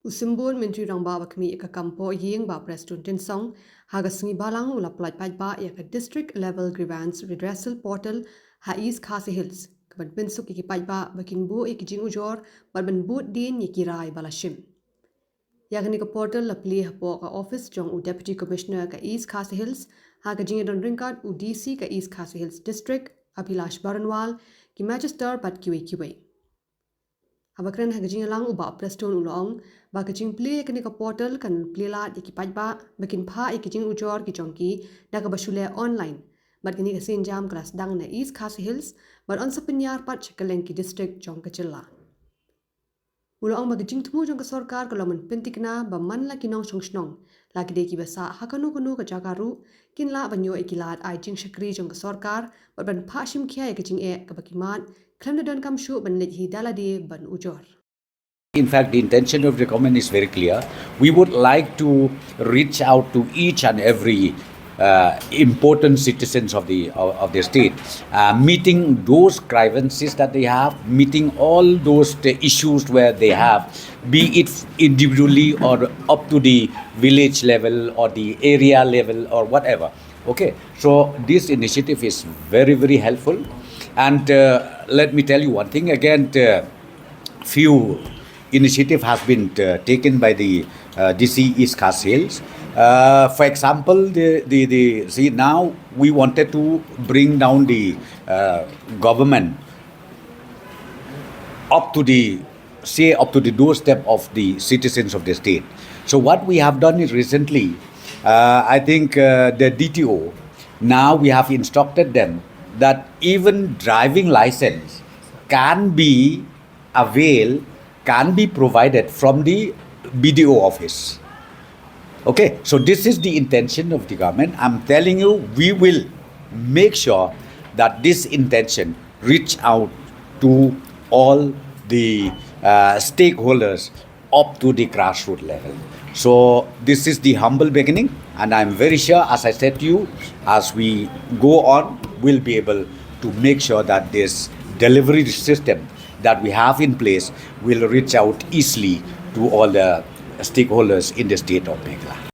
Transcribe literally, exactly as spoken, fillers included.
U Symbud Myntri Rangbah ba khmih ïa ka kam pohïing Bah Prestone Tynsong, ha ka sngi Balang u la pynlait paidbah ïa ka District Level Grievance Redressal Portal ha East Khasi Hills, kaban pynsuk ïa ki paidbah ba kin buh ïa ki jingujor bad ban bud dien ïa ki rai ba la shim. Ïa kane ka portal la plie hapoh ka office jong u Deputy Commissioner ka East Khasi Hills, ha ka jingïadon ryngkat u D C ka East Khasi Hills District, Abhilash Baranwal, ki Magistrate bad kiwei kiwei. Haba kren ha ka jingïalang, u Bah Prestone u la ong ba ka jingplie ïa kane ka portal kan plie lad ïa ki paidbah ba kin phah ïa ki jingujor ki jong ki da kaba shu leh online. Bad kane ka sienjam ka la sdang na East Khasi Hills bad yn sa pynïar pat sha kylleng ki district jong ka jylla. U la ong ba ka jingthmu jong ka sorkar ka long ban pynthikna ba man la ki nongshong shnong, la ki dei kiba sah ha kano kano ka jaka ruh, kin lah ban ïoh ïa ki lad ai jingshakri jong ka sorkar bad ban phah shim khia ïa ka jingeh kaba ki mad, khlem da donkam shuh ban leit hi da lade ban ujor. In fact, the intention of the government is very clear. We would like to reach out to each and every uh, important citizens of the of, of the state, uh, meeting those grievances that they have, meeting all those the issues where they have, be it individually or up to the village level or the area level or whatever. Okay, so this initiative is very, very helpful. And uh, let me tell you one thing again. Uh, few initiative has been uh, taken by the uh, D C East Khasi Hills. Uh, for example, the, the, the see, now we wanted to bring down the uh, government up to the, say, up to the doorstep of the citizens of the state. So what we have done is recently, uh, I think uh, the D T O, now we have instructed them that even driving license can be avail, can be provided from the B D O office. Okay, so this is the intention of the government. I'm telling you, we will make sure that this intention reach out to all the uh, stakeholders up to the grassroots level. So this is the humble beginning, and I'm very sure, as I said to you, as we go on, we'll be able to make sure that this delivery system that we have in place will reach out easily to all the stakeholders in the state of Meghalaya.